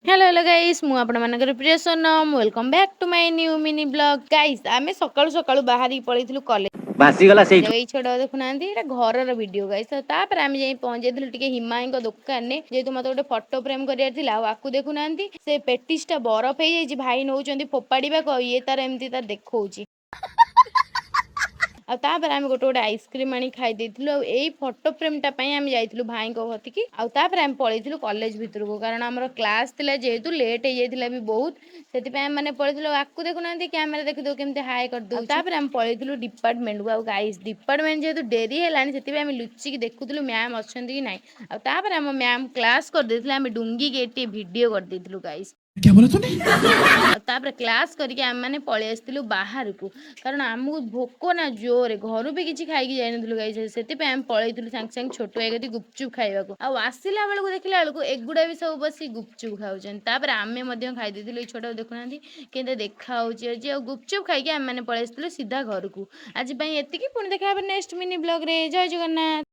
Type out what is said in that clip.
Hello hello guys, ମୁଁ ଆପଣମାନଙ୍କର ପ୍ରିୟ Sonam. Welcome back to my new mini vlog. Guys, ଆମେ ସକାଳୁ ସକାଳୁ ବାହାରିକି ପଳେଇଥିଲୁ କଲେଜ। ଭାସିଗଲା ସେଇଠୁ। ଏଇ ଛୁଆଟା ଦେଖୁନାହାନ୍ତି, ଏଇଟା ଘରର ଭିଡିଓ ଗାଇସ୍। ତାପରେ ଆମେ ଯାଇ ପହଞ୍ଚି ଯାଇଥିଲୁ ଟିକେ ହିମାଇଙ୍କ ଦୋକାନରେ, ଯେହେତୁ ମତେ ଗୋଟେ ଫଟୋ ଫ୍ରେମ୍ କରିବାର ଥିଲା। ଆଉ ଆକୁ ଦେଖୁନାହାନ୍ତି, ସେ ପେଟିସଟା ବରଫ ହେଇଯାଇଛି, ଭାଇ ନଉଛନ୍ତି ଫୋପାଡ଼ିବାକୁ ଆଉ ଇଏ ତାର ଏମିତି ତାର ଦେଖଉଛି। ଆଉ ତାପରେ ଆମେ ଗୋଟେ ଗୋଟେ ଆଇସ୍କ୍ରିମ୍ ଆଣି ଖାଇ ଦେଇଥିଲୁ। ଆଉ ଏଇ ଫଟୋ ଫ୍ରେମ୍ଟା ପାଇଁ ଆମେ ଯାଇଥିଲୁ ଭାଇଙ୍କ କତିକି। ଆଉ ତାପରେ ଆମେ ପଳେଇଥିଲୁ କଲେଜ ଭିତରକୁ, କାରଣ ଆମର କ୍ଲାସ୍ ଥିଲା, ଯେହେତୁ ଲେଟ୍ ହେଇଯାଇଥିଲା ବି ବହୁତ, ସେଥିପାଇଁ ଆମେ ମାନେ ପଳେଇଥିଲୁ। ଆଉ ଆକୁ ଦେଖୁନାହାନ୍ତି, କ୍ୟାମେରା ଦେଖିଦଉ କେମିତି ହାଏ କରିଦଉ। ତାପରେ ଆମେ ପଳେଇଥିଲୁ ଡିପାର୍ଟମେଣ୍ଟକୁ। ଆଉ ଗାଇସ୍, ଡିପାର୍ଟମେଣ୍ଟ ଯେହେତୁ ଡେରି ହେଲାଣି, ସେଥିପାଇଁ ଆମେ ଲୁଚିକି ଦେଖୁଥିଲୁ ମ୍ୟାମ୍ ଅଛନ୍ତି କି ନାହିଁ। ଆଉ ତାପରେ ଆମ ମ୍ୟାମ୍ କ୍ଲାସ୍ କରିଦେଇଥିଲେ, ଆମେ ଡୁଙ୍ଗିକି ଏଠି ଭିଡ଼ିଓ କରିଦେଇଥିଲୁ ଗାଇସ୍। क्या बोला तूने? ଆଉ ତାପରେ କ୍ଲାସ୍ କରିକି ଆମେମାନେ ପଳେଇ ଆସିଥିଲୁ ବାହାରକୁ, କାରଣ ଆମକୁ ଭୋକ ନା ଜୋରେ, ଘରୁ ବି କିଛି ଖାଇକି ଯାଇନଥିଲୁ ଗାଇସ୍। ସେଥିପାଇଁ ଆମେ ପଳେଇଥିଲୁ ସାଙ୍ଗେ ସାଙ୍ଗେ ଛୋଟ ଭାଇ କତି ଗୁପଚୁପ୍ ଖାଇବାକୁ। ଆଉ ଆସିଲା ବେଳକୁ ଦେଖିଲା ବେଳକୁ ଏଗୁଡ଼ା ବି ସବୁ ବସି ଗୁପଚୁପ୍ ଖାଉଛନ୍ତି। ତାପରେ ଆମେ ମଧ୍ୟ ଖାଇ ଦେଇଥିଲୁ। ଏଇ ଛୋଟ ଦେଖୁନାହାନ୍ତି, କେମିତି ଦେଖା ହେଉଛି ଆଜି। ଆଉ ଗୁପଚୁପ୍ ଖାଇକି ଆମେମାନେ ପଳେଇ ଆସିଥିଲୁ ସିଧା ଘରକୁ। ଆଜି ପାଇଁ ଏତିକି, ପୁଣି ଦେଖା ହେବ ନେକ୍ସଟ ମିନି ବ୍ଲଗ୍ରେ। ଜୟ ଜଗନ୍ନାଥ।